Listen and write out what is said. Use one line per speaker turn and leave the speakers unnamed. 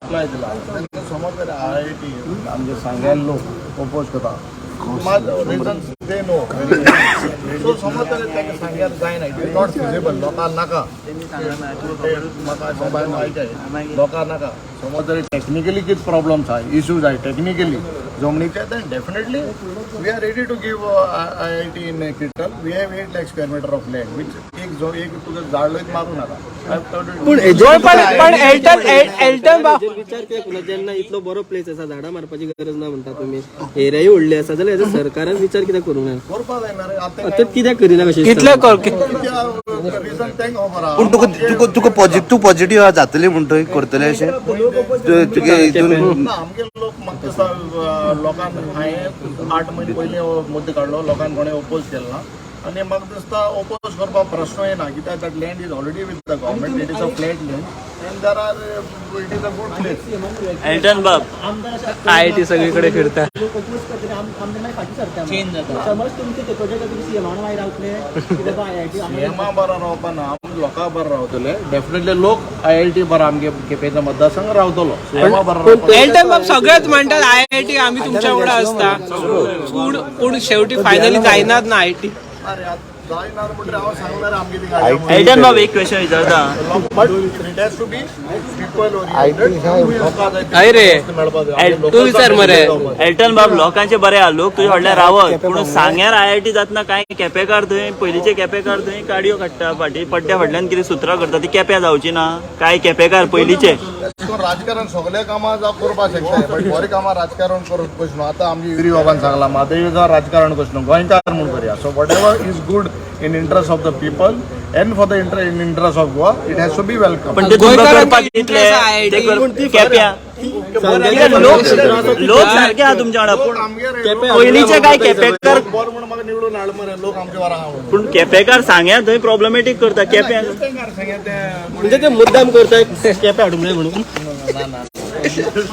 Apply दिला तेन्ना समज जर आयआयटी आमचे सांग्यार लोक ओपोज करता, मात रिजन्स they know. सो समज जर तांकां सांग्यार जायना, it is not feasible, लोकांक नाका, ते म्हाका माहिती आहे, लोकांक नाका. समज जर टेक्निकली कितें प्रॉब्लम्स आहाय, इश्यूज आहाय technically जमनीचे, then definitely we are ready to give IIT in Kirtal. We have 8 lakh square meter of land, which एक जो एक तुका झाड लोक मारू नाका.
पूण
पण पण एल्टन एल्टन बाब,
हेजेर विचार कित्याक ना? जेन्ना इतलो बरो प्लेस आसा, झाडां मारपाची गरज ना म्हणटा तुमी, एरियाय व्हडली आसा, जाल्यार हेजो सरकारान विचार कित्याक करूंक ना?
करपा जायना रे आतां.
आतां कित्याक करिना कशें?
कितले कर
रिजन तांकां खबर आहा.
पूण तुका तुका तुका पॉझिटिव्ह, तूं पॉझिटिव्ह जातली म्हणटय, करतले अशें तुगे हितून?
ना, आमगे लोक म्हाका दिसता लोकांक हांवें 8 म्हयने पयलीं हो मुद्दो काडलो, लोकांक कोणें ओपोज केलो ना आनी म्हाका दिसता ओपोज करपाक प्रश्न येना, कित्याक that land is already with the government. It is a flat land and there are it is a good place.
Elton बाब.
आयआयटी सगळीकडे फिरता.
सीएमा बरो रावपा ना, आमी लोकां बरो रावतले. डेफिनेटली लोक आयआयटी बरो आमगे केपेंचो मतदारसंघ रावतलो, सीएमा बरो रावपा.
एल्टन बाब, सगळेच म्हणतात आयआयटी, आम्ही तुमच्या वांगडा असता, पूण पूण शेवटी फायनली जायनात ना आयआयटी.
अरे, आतां जायना म्हणटकीर हांव सांगणार आमगे ती गाडी.
एल्टन बाब, एक क्वेश्चन विचारता.
But it has to be people oriented.
हय रे.
मेळपा जाय.
तूं विचार मरे.
एल्टन बाब, लोकांचे बरे आहा, लोक तुजे व्हडले रावत, पूण सांग्यार आयआयटी जातना कांय केपेकार थंय, पयलींचे केपेकार थंय काडयो काडटा, फाटी पड्ड्या फाटल्यान कितें सुत्रां करता, ती केप्यां जावची ना कांय केपेकार पयलींचे?
तशें राजकारण सगळे कामां जावं करपाक शकता, बट बरें कामां राजकारण करूंक कशें न्हू. आतां आमचे युरी बाबान सांगलां, म्हादय जावं राजकारण कशें न्हू, गोंयकार म्हूण करया. So whatever is good in interest of the people and for the in interest of Goa, it has to be welcome.
पण ते तुमकां
गोंयकारांक
करपाक दितले
interest आहा.
ते केप्यां कित्याक लोक लोक सारके आहा तुमच्या वांगडा, पूण पयलींचे काय केपेकार
बरें म्हूण म्हाका निवडून हाड मरे, लोक आमचे वारा आहा म्हणून.
पूण केपेकार सांग्यार थंय प्रॉब्लमेटीक करता केप्यां.
म्हणजे ते मुद्दाम करताय केप्यां हाडूंक जाय म्हणून.
ना ना.